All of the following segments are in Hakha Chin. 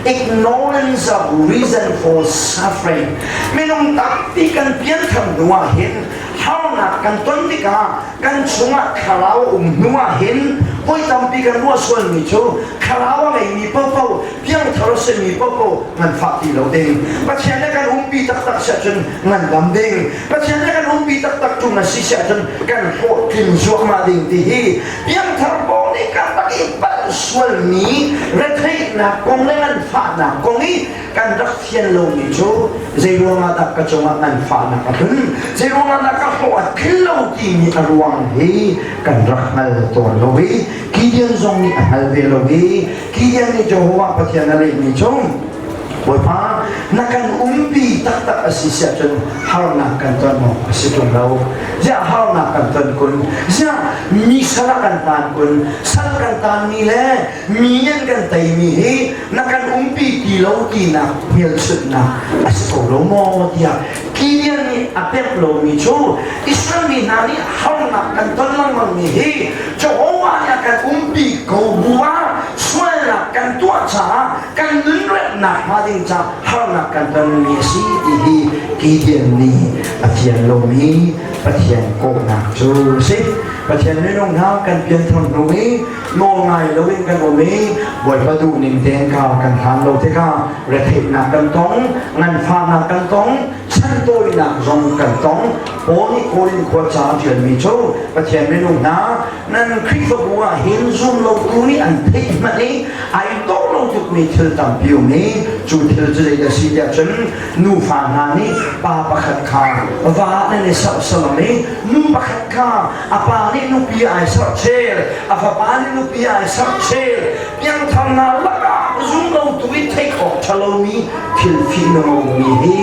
Ignorance of reason for suffering. Minung tampi kan pianthar hnu ah hin harnak kan ton tikah kan chungah thlarau a um hnu ah hin voi tampi kan ruah sualmi cu thlarau a ngeimi paohpaoh, piangthar a simi paohpaoh nganfah ti lo ding, Pathian nih kan umpi taktak si ahcun ngandam ding, Pathian nih kan umpi taktak ṭung a si si ahcun kan hlawhtlin zuahmah ding ti hi piangthar pawl nih kan rak i palh sualmi retheihnak kong le nganfahnak kong i kan rak fian lomi cu zeiruangah dah ka cungah nganfahnak a tlun, zeiruangah dah ka hlawh a tlin lo timi a ruang hi kan rak hngal tawn lo i Gideon zong nih a hngal ve lo i Gideon nih Jehovah Pathian a lehmi cu, "Bawipa, na kan umpi taktak a si siah cun harnak kan ton awk a si ṭung lo. Ziah harnak kan ton kun? Ziah mi sal ah kan taan kun? Sal kan taanmi le mi an kan teimi hi na kan umpi ti lo tinak hmelchunhnak a si ko lo maw?" tiah Gideon nih a pek lomi cu Israel mi hna nih harnak kan ton lengmangmi hi Jehovah nih a kan umpi ko bu ah sualnak kan tuah caah kan nun remnak hnga ding ca harnak kan tonmi a si ti hi Gideon nih a fian lomi Pathian kawhnak cu a si. Pathian minung hna kan pianthar hnu i nawl ngai loin kan um i Bawipa duhning tein kha kan hlan lo tikah retheihnak kan tong, nganfahnak kan tong, chantawinak zong kan tong. Paul nih Korin khua ca a ṭialmi cu, Pathian minung hna, nan Khrihfabu ah hin zumlotu nih an theih hmanh i ai dawh lo tukmi thil tampi um i cu thil cu zei a si tiah cun nufa hna nih pa pakhat kha va nan i serh salam i nu pakhat kha a pa nih nupi ai serh chel, a fapa nih nupi ai serh chel. Piangtharnak lakah zumlotu i theih awk ṭhalomi thil fihnung a ummi hi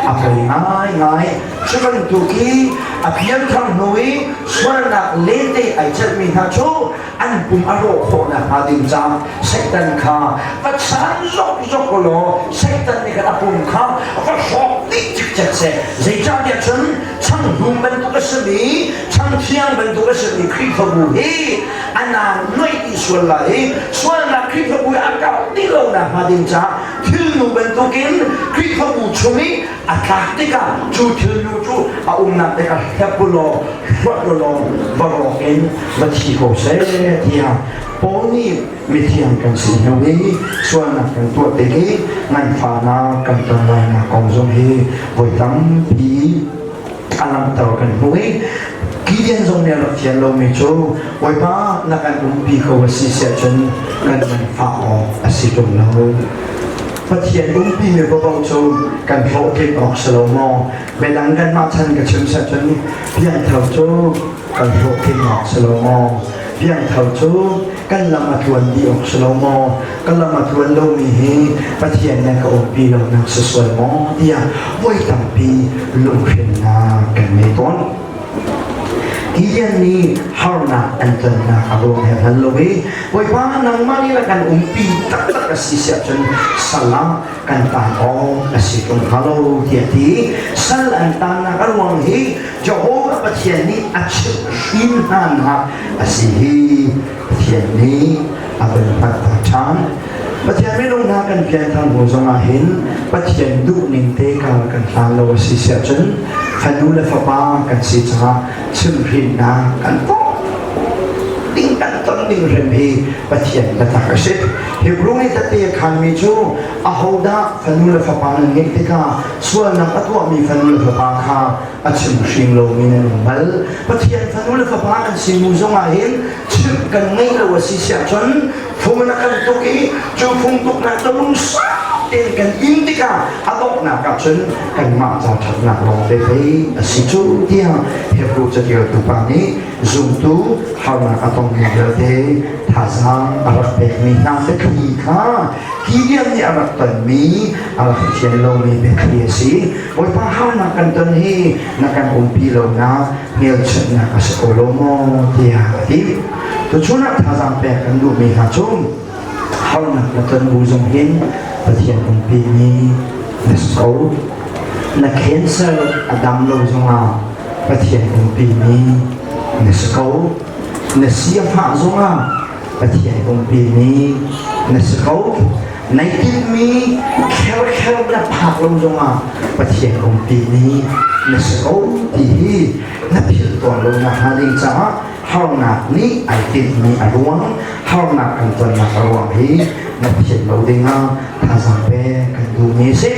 a poi ngaingai. Cu bantuk i a pianthar hnu i sualnak lente ai celhmi hna cu an pum a rawh khawh nakhnga ding caah Satan kha va chan zokzok u law Satan nih khan a pum kha va hrawk dih cikcek seh. Zeicahtiah cun changhlum bantuk a simi, changthiang bantuk a simi Khrihfabu hi a nang noih dih sual lai i sualnak Khrihfabu i a karh dih lo nakhnga ding caah thilnu bantukin Khrihfabu chung i a tlak tikah cu thilnu cu a umnak tikah hlep u law, hluat u law, va rawk in va thi ko seh tiah Paul nih mithiang kan si hnu i sualnak kan tuah tik i nganfahnak kan ton lainak kong zong hi voi tampi a langhter kan hmuh i Gideon zong nih a rak fian lomi cu, "Bawipa, na kan umpi ko a si siah cun kan nganfah awk a si ṭung lo. Pathian umpi mi paoh cu kan hlawhtlin awk si lo maw?" Biadang kanmah chan ka chim siah cun piangthar cu kan hlawhtlin awk si lo maw? Piangthar cu kan lam a tluan dih awk si lo maw? Ka lam a tluan lomi hi Pathian nih ka umpi lonak si sual maw tiah voi tampi lunghrinnak kan ngei tawn. Gideon nih harnak an tonnak a ruang he hngal lo i, "Bawipa, nangmah nih na kan umpi taktak a si siah cun sal ah kan taan awk a si ṭung hnga lo," tiah a ti. Sal an taannak a ruang hi Jehovah Pathian nih a chimh hrin hnanak a si hi Pathian nih a van hngalhter ṭhan. Pathian minung hna kan pianthar hnu zongah hin Pathian duhning te kar kan hlan lo a si siah cun fanu le fapa kan si caah chimhhrinnak kan tuah ding, kan ton ding hrim hi Pathian biatak a si. Hebrew nih tette a khanmi cu ahodah fanu le fapa nan ngeih tikah sualnak a tuahmi fanu le fapa kha a chimhring lomi nan um bal? Pathian fanu le fapa kan si mu zongah hin chimh kan ngeih lo a si siah cun phung na kan tuk i cu phung tuknak cu lungsau tein kan in tikah a donghnak ah cun kanmah ca ṭhatnak lawng te pei a si cu tiah Hebrew catialtu pa nih zumtu harnak a tongmi vialte thazaang a rak pekmi hna biathli kha Gideon nih a rak tonmi, a rak thian lomi biathli a si. Bawipa, harnak kan ton hi na kan umpi lonak hmelchunhnak a si ko lo maw tiah a ti. Tuchun ah thazaang pek kan duhmi hna cu harnak na ton bu zong hin Pathian umpi mi na si ko. Na cancer a dam lo zongah Pathian umpi mi na si ko. Na si a fah zongah Pathian umpi mi na si ko. Nai tinhmi kherkher na phak lo zongah Pathian umpi ni na si ko ti hi na philh tawn lo nak hnga ding caah harnak nih ai tinhmi a ruang harnak kan tonnak a ruang hi na philh lo dingah thazaang pe kan duhmi a si.